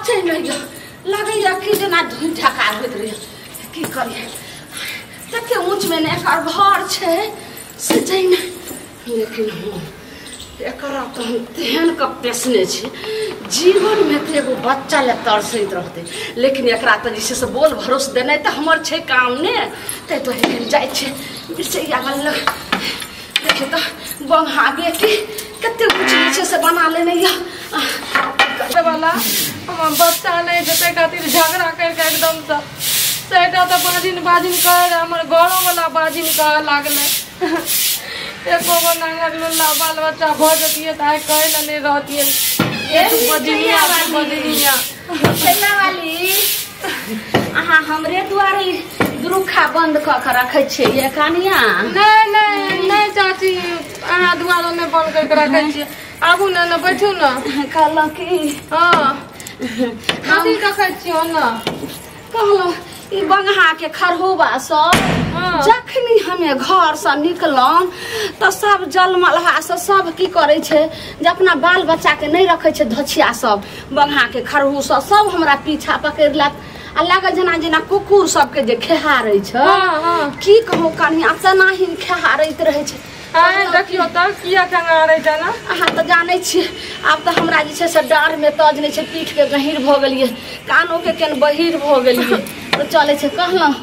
पचै नहि यऽ, लगैया कि जेना धुइ ढका होइत रहैया। की करियै, तते ऊँचमे ने एकर घर छै से जैना, लेकिन हम एकरा तऽ हम तेहन कऽ पेसने छी, जीवनमे तऽ एगो बच्चा लए तरसैत रहतै, लेकिन एकरा तऽ जे छै से बोल भरोस देनाइ तऽ हमर छै काम ने, ताहि दुआरे जाइ छियै मिरचैया वाली लग। देखियौ तऽ बंगहा बेटी कते ऊँच जे छै से बना लेने यऽ। वाला हमर बच्चा नहि छै ताहि खातिर झगड़ा करिके एकदमसँ सैटा तऽ बाजिन बाजिन कहै रहै, हमर घरोवला बाजिन कहऽ लागलै। एको गो नांगर लुल्ला बाल बच्चा भऽ जतियै तऽ आइ कहै लए नहि रहतियै बजनिया बजनिया। वाली अहाँ हमरे दुआरे दुरुखा बंद कऽ के रखै छियै ये कनिया? नहि नहि नहि चाची, अहाँ दुआरे नहि बंद करि के रखै छियै। आबू ने ने बैठू ने। कहलहुँ कि हँ कथी रखै छियै ने? कहलहुँ ई बंगहा के खरहुबा सब जखनी हमे घर से निकलहुँ तऽ सब जल मलहा से सब की करै छै जे अपना बाल बच्चा के नहि रखै छै धोछिया सब, बंगहा के खरहु सब सब हमरा पीछा पकड़ि लेत आ लागल जेना जेना कुकुर सबके जे खेहारै छै। की कहू कनिया, तेनाही खेहारैत रहै छै। देखियौ तऽ किया खंगारै छै ने? अहाँ तऽ जानै छियै आब तऽ हमरा जे छै से डाँढ़मे तज नहि छै, पीठके गहीर भऽ गेलियै, कानोके केन बहीर भऽ गेलियै, तऽ चलै छै। कहलहुँ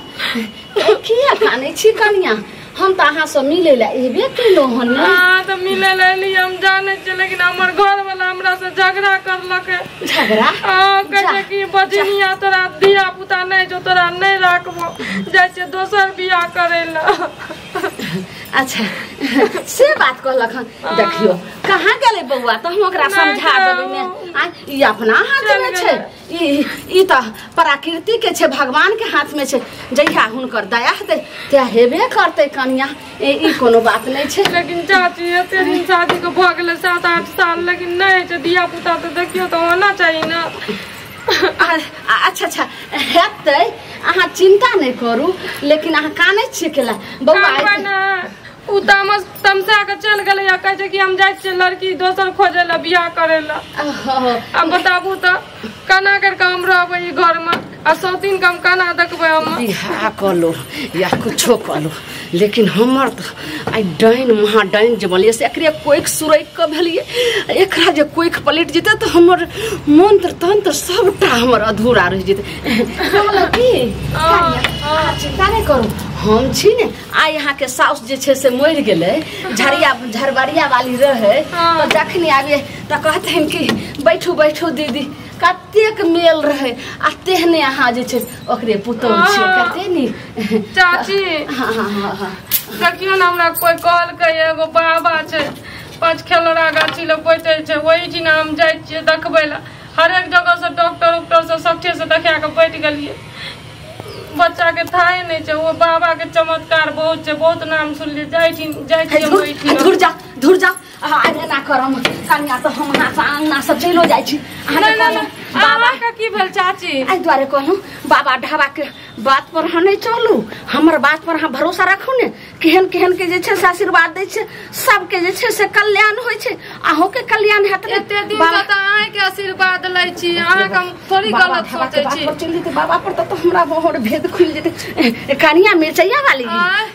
किया कानै छी कनिया, हम तऽ अहाँसँ मिलै लए एबे केलहुँ हन ने। अहाँ तऽ मिलै लए एलियै हम जानै छियै, लेकिन हमर घरवला हमरासँ झगड़ा करलकै। झगड़ा? हँ, कहै छै कि बजनिया तोरा धिया पुता नहि छौ, तोरा नहि राखबो, जाइ छियै दोसर बियाह करै लए। अच्छा से बात कहलक हन। देखियौ कहाँ गेलै बौआ, तऽ हम ओकरा समझा देबै ने। ई अपना हाथमे छै, ई तऽ प्रकृति के छै, भगवान के हाथमे छै, जहिया हुनकर दया हेतै तहिया हेबे करतै कनिया, ई कोनो बात नहि छै। लेकिन चाची एते दिन शादीके भऽ गेलै 7-8 साल, लेकिन नहि होइ छै धिया पुता, तऽ देखियौ तऽ होना चाही ने। अच्छा अच्छा हेतै, अहाँ चिन्ता नहि करू, लेकिन अहाँ कानै छियै केला बौआ? ओ तामस तमसा के चलि गेलै, कहै छै कि हम जाइ छियै लड़की दोसर खोजै लए बियाह करै लए। आब बताबू तऽ केना करि कऽ हम रहबै ई घरमे, आ सौतीन के हम केना देखबै? हम बियाह कऽ लो या कुछो कऽ लो, लेकिन हमर तऽ आइ डाइन महा डाइन जे बनलियै से एकरे कोइख सुरैक कऽ भेलियै, एकरा जे कोइख पलटि जेतै तऽ हमर मंत्र तंत्र सबटा हमर अधूरा रहि जेतै। कहलहुँ कि अहाँ चिन्ता नहि करू, हम छी ने। आइ अहाँके साउस जे छै से मरि गेलै, झरिया झरबरिया वाली रहै, तऽ जखनी आबियै तऽ कहथिन कि बैठू बैठू दीदी, कतेक मेल रहै आ तेहने अहाँ जे छै ओकरे पुतोहु छियै, कते नीक चाची। देखियौ ने हमरा कोइ कहलकै एगो बाबा छै 5 खेलौड़ा गाछी लग बैठै छै, ओहिठिना हम जाइ छियै देखबै लए। हरेक जगह से डॉक्टर उक्टर से सबठे से देखा कऽ बैठ गेलियै, बच्चा के थाहे नहि छै। ओ बाबा के चमत्कार बहुत छै, बहुत नाम सुनलियै, जाइ छियै ओहिठिना। धुर जा धुर जा, अहाँ आइ एना करम कनिया तऽ हम अहाँसँ अङ्गना सब चलिओ जाइ छी। अहाँके की भेल चाची? एहि दुआरे कहलहुँ बाबा ढाबा के बात पर अहाँ नहि चलू, हमर बात पर अहाँ भरोसा राखू ने। केहन केहन के जे छै से आशीर्वाद दै छै, सबके जे छै से कल्याण होइ छै, अहूँके कल्याण हेतै। एते दिन से तऽ अहाँके आशीर्वाद लै छी, अहाँके हम थोड़ी गलत सोचै छी। चलि जेतै बाबा पर तऽ हमरा बहुत भेद खुलि जेतै। कनिया मिरचैया वाली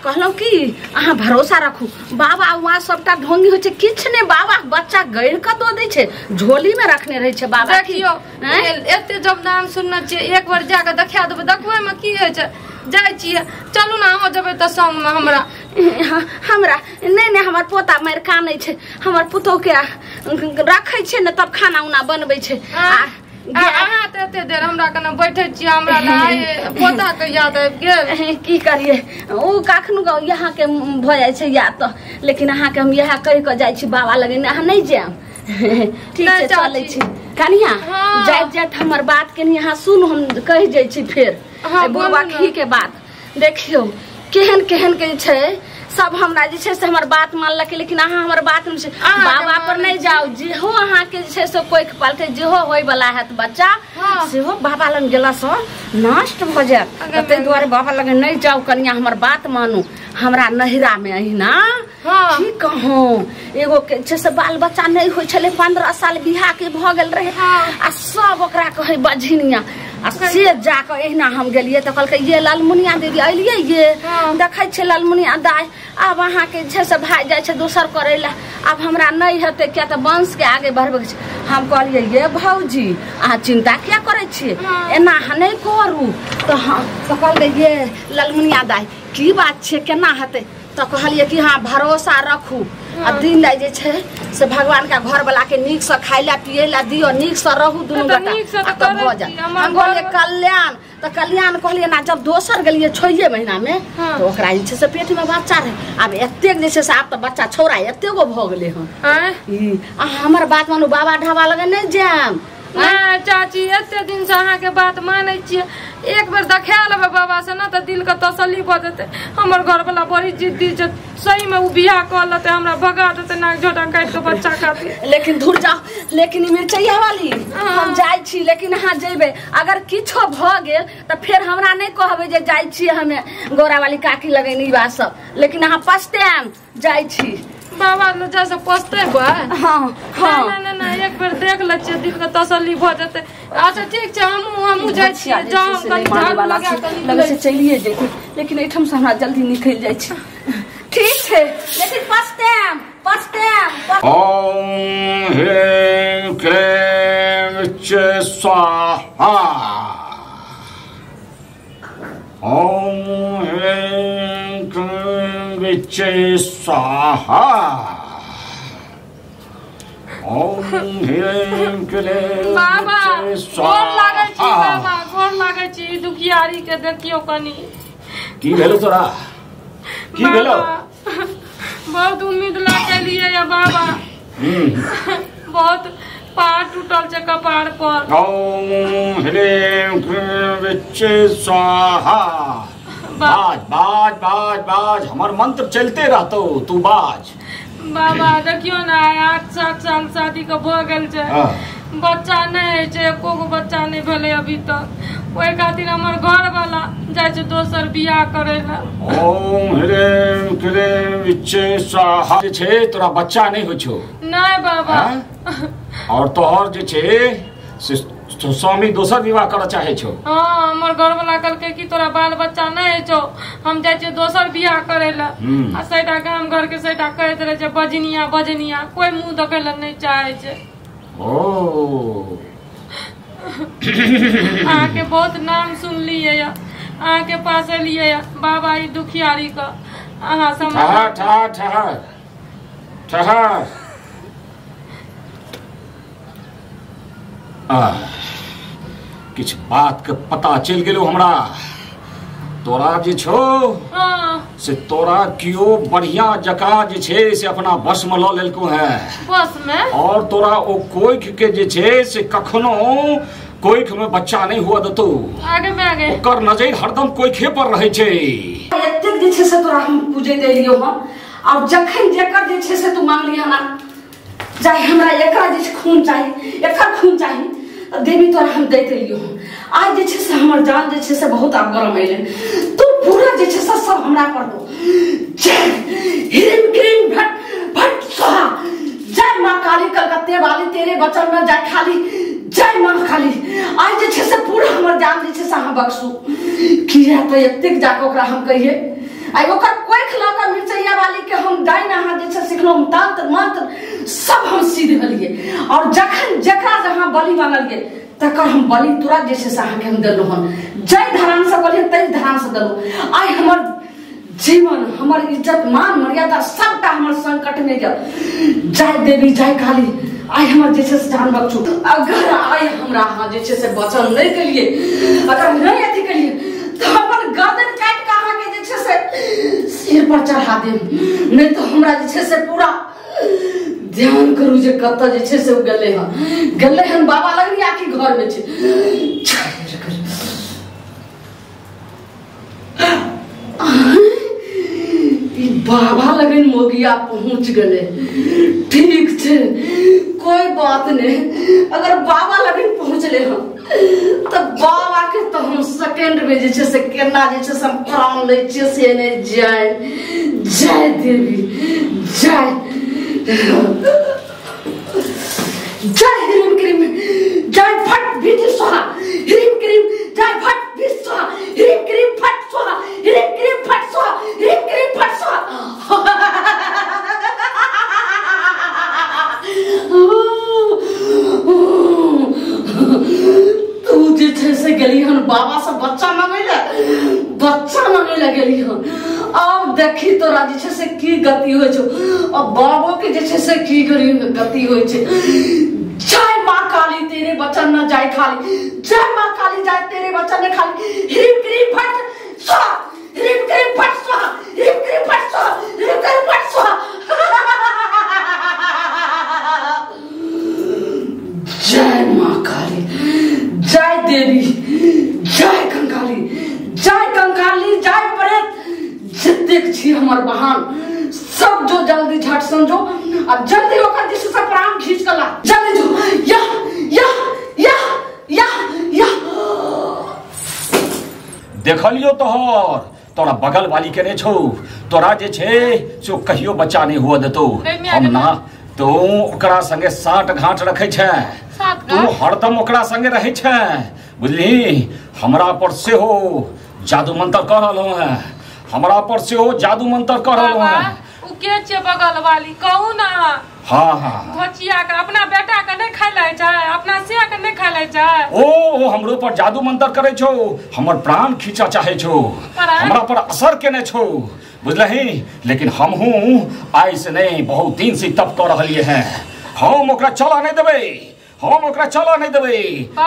कहलहुँ कि अहाँ भरोसा राखू, बाबा वहाँ सबटा ढोंगी होइ छै, किछु नहि, बाबा बच्चा गड़ि कऽ दऽ दै छै, झोली मे रखने रहै छै बाबा। देखियौ एते जब नाम सुनने छियै, एक बार जाकऽ देखा देबै, देखबै मे की होइ छै। जाइ छियै, चलू ने अहाँ जेबै तऽ संगमे। हमरा हमरा नहि नहि, हमर पोता मारि कानै छै, हमर पुतोहके रखै छै ने तब खाना उना बनबै छै। अहाँ तऽ एते देर हमरा कने बैठै छियै, हमरा पोताके याद आबि गेल। की करियै, ओ कखनो अहाँके भऽ जाइ छै याद तऽ, लेकिन अहाँके हम इएह कहि कऽ जाइ छी बाबा लग, अहाँ नहि जायब। ठीक छै चलै छी कनिया, जाइत जाइत हमर बात कनि अहाँ सुनू, हम कहि जाइ छी फेर बुढ़बा खी के बात। देखियौ केहन केहन के छै सब हमरा जे छै से हमर बात मानलकै, लेकिन अहाँ हमर बात नहि छै। बाबा पर नहि जाउ, जेहो अहाँके जे छै छै से कोइख पलटे जेहो होय वाला हैत बच्चा सेहो बाबा लग गेला सँ नष्ट भ जायत। ताहि दुआरे बाबा लग नहि जाउ कनिया, हमर बात मानू। हमरा नहिरा में अहिना की कहूँ, एगो के छै से बाल बच्चा नहि होइ छलै, 15 साल बियाह के भ गेल रहे आ सब ओकरा कहै बझिनिया। आ से जाके एहिना हम गेलियै तऽ कहलकै ये लालमुनिया दीदी अलियै ये, देखै छियै लालमुनिया दाइ आब अहाँके जे छै से भाइ जाइ छै दोसर करै लए, आब हमरा नहि हेतै किया तऽ वंशके आगे बढ़बैके छै। हम कहलियै ये भौजी अहाँ चिन्ता किया करै छियै, एना अहाँ नहि करू। तऽ तऽ कहलकै ये लालमुनिया दाइ की बात छै केना हेतै? तऽ कहलियै कि हाँ भरोसा रखू आ दिन राति जे छै से भगवान के घर वाला के नीक से खाय ला पिए ला दियो, नीक से रहू दुनू गोटा तब भऽ जायत। हम कहलियै कल्याण, तऽ कल्याण कहलियै ना। जब दोसर गेलियै 6 महीना में तऽ ओकरा जे छै से पेट में बच्चा रहै। आब एतेक जे छै से आब तऽ बच्चा छौड़ा एतेगो भऽ गेलै हन। अहाँ हमर बात मानू, बाबा ढाबा लगे नहि जायब। नहि चाची, एते दिन से अहाँके बात मानै छियै, एक बेर देखा लेबै बाबा से ना तऽ दिल के तसल्ली भऽ जेतै। हमर घरवाला बड़ी जिद्दी छै, सही में ओ बियाह कऽ लेतै, हमरा भगा देतै नाक झोटा काटि कऽ बच्चा खातिर। लेकिन धुर जाओ, लेकिन ई मिरचैया वाली हम जाइ छी, लेकिन अहाँ जेबै अगर किछो भऽ गेल तऽ फेर हमरा नहि कहबै जे जाइ छी हमे गौरा वाली काकी लगैन ई बात सब, लेकिन अहाँ पछताएब। जाइ छी बाबा लग जा से पछतेबै। हाँ हाँ ना ना ना, एक बेर देख लै छियै, दिल के तसल्ली भऽ जेतै। अच्छा ठीक छै, हमहूँ जाइ छियै, जाउ हम कनि झाड़ू लगा कऽ लगै छै चलिए जेतै, लेकिन एहिठाम से हमरा जल्दी निकलि जाइ छै। ठीक छै, लेकिन पछताएब पछताएब। ओम ह्रीं क्लीं च स्वाहा, ओम ह्रीं क्लीं च स्वाहा, ओम ह्रीं क्लीं बाबा च गोर लागै छी। स्वाहा। बाबा गोर लागै छी, दुखियारी के देखियौ कनि। की भेलो तोरा? की भेलो? बहुत उम्मीद लगा लिए या बाबा, बहुत पहाड़ टूटल छै कपार पर। ओम ह्रीं क्लीं च स्वाहा। बाज बाज बाज बाज, हमर मंत्र चलते रहतो, तू बाज। बाबा देखियौ ना, 8-7 साल शादी के भऽ गेल छै, बच्चा नहि होइ छै, एको गो बच्चा नहि भेलै अभी तक। ओहि खातिर हमर घरवाला जाइ छै दोसर बियाह करै लए। ओम ह्रीं क्लीं च स्वाहा। जे छै तोरा बच्चा नहि होइ छौ? नहि बाबा। और तोहर जे छै से स्वामी दोसर विवाह करऽ चाहे छौ? हाँ, हमर घरवाला कहलकै कि तोरा बाल बच्चा नहि होइ छौ, हम जाइ छियै दोसर बियाह करै लए। आ सैटा गाम घर के सैटा कहैत रहै छै बजनिया बजनिया, कोई मुँह देखै लए नहि चाहे छै। ओ अहाँके बहुत नाम सुनलियै या, अहाँके पास एलियै या बाबा ई दुखियारी के अहाँ सब। ठहर ठहर ठहर ठहर। किछु बात के पता चलि गेलो हमरा। तोरा जे छौ से तोरा कियो बढ़िया जकाँ जे छै से अपना बस में लऽ लेलको है। बस में? और तोरा ओ कोइख के जे छै से कखनो कोइख में बच्चा नहीं हुआ देतो। आगे में आगे ओकर नजर हरदम कोइखे पर रहै छै। एतेक जे छै से तोरा हम पूजैत एलियौ हन, आब जखन जेकर जे छै से तू मांगली हन, चाहे हमरा एकरा जे खून चाही, एकर खून चाही, देवी तोरा हम दैत एलियौ हन। आज जे छै से हमर जान जे छै से बहुत आब गरम अयलै, तू पूरा जे छै से सब हमरा पर हो। जय ह्रीं क्रीं भट भट स्वाहा, जय माँ काली कलकत्ते वाली, तेरे बचन में जाय खाली, जय माँ काली। आज जे छै से पूरा हमर जान जे छै से अहाँ बख्शू। किया तऽ एतेक जाकऽ ओकरा हम कहियै, आइ ओकर कोइख लऽ कऽ मिरचैया वाली के हम डाइन अहाँ जे छै सिखलहुँ, तंत्र मंत्र सब हम सीख गेलियै। और जखन जकरा जहाँ बलि मांगलियै तकर हम बलि तुरंत जे छै से अहाँके हम देलहुँ हन। जाहि धरानसँ कहलियै ताहि धरानसँ देलहुँ। आइ हमर जीवन, हमर इज्जत मान मर्यादा सबटा हमर संकट में गेल। जय देवी जय काली, आइ हमर जे छै से जान बख्शू। अगर आइ हमरा अहाँ जे छै से वचन नहि केलियै, अगर नहि अथी केलियै तऽ अपन गर्दन काटि कऽ अहाँके जे छै से सिर पर चढ़ा देब, नहि तऽ हमरा जे छै से पूरा ध्यान करू जे कतऽ जे छै से ओ गेलै हन, गेलै हन बाबा लगनी आखि घर में छै। बाबा लगन मोगिया पहुंच गए। ठीक छै, कोई बात नहीं, अगर बाबा लगिन पहुँचले हम तो बाबा के तो हम सेकेंड में जे से केना जे से हम प्राण लै छियै से नहीं। जय जय देवी जय जय ह्रीम क्रीम जय फट भीज स्वाहा ह्रीम क्रीम जय फट भीज स्वाहा ह्रीम क्रीम फट स्वाहा ह्रीम क्रीम फट स्वाहा ह्रीम क्रीम फट स्वाहा। तू जे छै से गेली हन बाबा से बच्चा मांगे ले, बच्चा मांगे ले गेली हन। अब देखी तोरा जे छै से की गति होइ छौ, अब बाबो के जे छै से की गति होइ छै। जय माँ काली तेरे बचन न जाय खाली, जय माँ काली जाय तेरे बचन न खाली। ह्रीम क्रीम फट स्वाहा ह्रीम क्रीम फट स्वाहा ह्रीम क्रीम फट स्वाहा ह्रीम क्रीम फट स्वाहा। जय माँ काली जय देवी जय कंकाली जय कंकाली जय प्रेत जतेक छी हमर बहान सब जो जल्दी झट समझो अब जल्दी ओकर जे से प्राण खींच के ला जल्दी जो या या या या या। देखलियो तोहर तोरा बगल वाली के ने छौ, तोरा जे छै से कहियो बच्चा नहीं हुआ देतो। हम ना तू ओकरा संगे साठ घाट रखे छै, तू हरदम ओकरा संगे रहे छै बुझली। हमरा पर सेहो जादू मंत्र कर रहलहुँ हैं, हमरा पर सेहो जादू मंत्र कर रहलहुँ हैं। उ के छै बगल वाली कहू ना। हाँ हाँ घोचिया के अपना बेटा के नहीं खाय लै छै, अपना सिया के नहीं खाय लै छै। ओ हमरो पर जादू मंत्र करे छौ, हमर प्राण खींचा चाहे छौ, हमरा पर असर केने छौ बुझलही। लेकिन हमहूँ आइ से नहीं बहुत दिन से तप कर रहलिए हैं, हम ओकरा चला नहीं देबै, हम ओकरा चला नहीं देबै।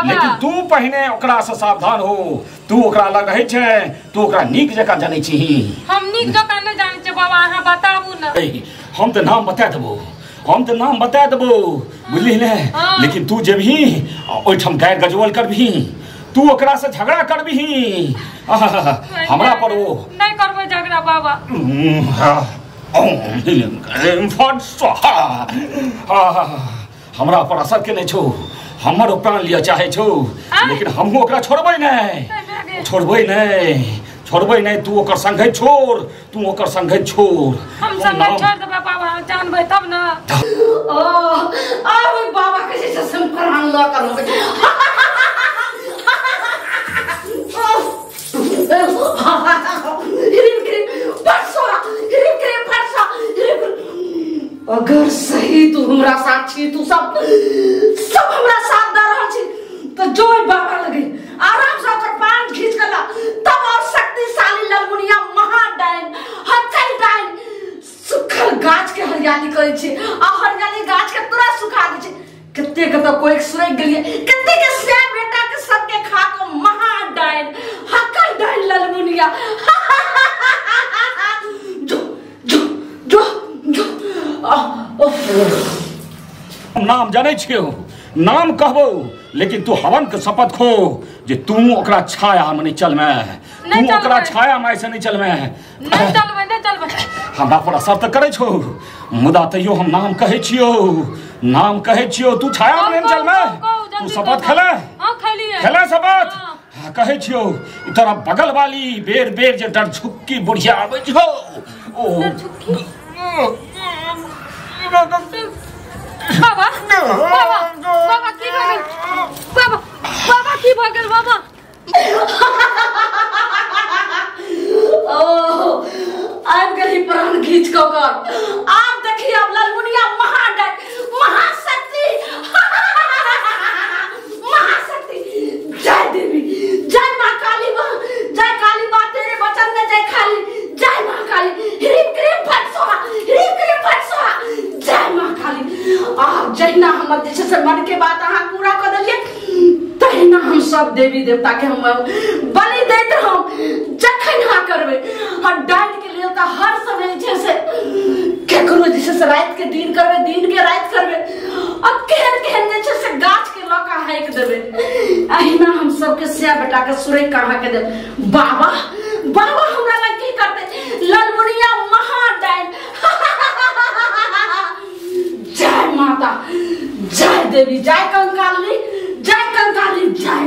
लेकिन तू पहिने ओकरा से सावधान हो, तू ओकरा लग रहै छै, तू ओकरा नीक जकाँ जानै छही। हम नीक जकाँ नहीं जानै छियै बाबा, अहाँ बताबू ना। हम तऽ नाम बता देबो, हम तऽ नाम बता देबो बुझली ने। लेकिन तू जेबही ओहिठाम गारि गजोल करबही, तू ओकरा से झगड़ा करबही हमरा पर। ओ नहीं करबै झगड़ा बाबा। हमरा पर असर केने छौ, हमर प्राण लिअ चाहे छौ, लेकिन हमहूँ ओकरा छोड़बै नहि, छोड़बै नहि, छोड़बै नहि। तू ओकर संगे छोड़, तू ओकर संगे छोड़। हम संगे छोड़ देबै बाबा, जानबै तब ना। ओ आब बाबा के जे छै प्राण लऽ कऽ रहबै। अगर सही तू हमरा साथ छी, तू सब सब हमरा साथ दे रहल छी तो जो बाबा लगे आराम से ओकर पान खींच के ला, तब और शक्तिशाली ललमुनिया महाडाइन हचल डाइन सुखल गाछ के हरियाली करै छी आ हरियाली गाछ के तुरंत सुखा दै छी। कते के तो कोई सुरक गेलिए, कते के से बेटा के सबके खा के महाडाइन हकल डाइन ललमुनिया। जो जो जो जो नाम जानै छियौ, नाम कहबो, लेकिन तू हवन के शपथ खो जे तू ओकरा छाया में नहीं चलमे, तू ओकरा छाया में ऐसे नहीं चलमे। नहीं चलबै, नहीं चलबै। हमरा पर असर तऽ करै छौ, मुदा तैयो हम नाम कहै छियौ, नाम कहै छियौ, तू छाया में नहीं चलमे। तू शपथ खेले? हां खेलिए। खेले शपथ? कहै छियौ तोरा बगल वाली बेर बेर जे डरझुक्की बुढ़िया आबै छौ। ओ बाबा बाबा बाबा की भऽ गेल बाबा, बाबा की भऽ गेल बाबा? ओ आबि गेली प्राण खींच कऽ ओकर। आब देखी अब ललमुनिया महाडाइन महाशक्ति महाशक्ति। जय देवी जय माँ काली माँ, जय काली माँ तेरे बचन न जय खाली, जय माँ काली ह्रीम क्रीम फट स्वाहा ह्रीम क्रीम फट स्वाहा, जय माँ काली। आब जहिना हमर जे छै से मन के बात अहाँ पूरा कऽ देलियै तहिना हम सब देवी देवता के हम बलि दैत रहब। जखन अहाँ करबै हम डाइन के लेल तऽ हर समय जे छै से केकरो जे छै से राति के दिन करबै, दिन के राति करबै, आ केहन केहन जे छै से गाछ के लऽ कऽ हाँकि देबै। अहिना हम सबके सिया बेटा के सुरैक कऽ अहाँके देब। बाबा बाबा हमरा लग की करतै ललमुनिया महाडाइन। जय माता देवी, जय कंकाली, जय कंकाली, जय।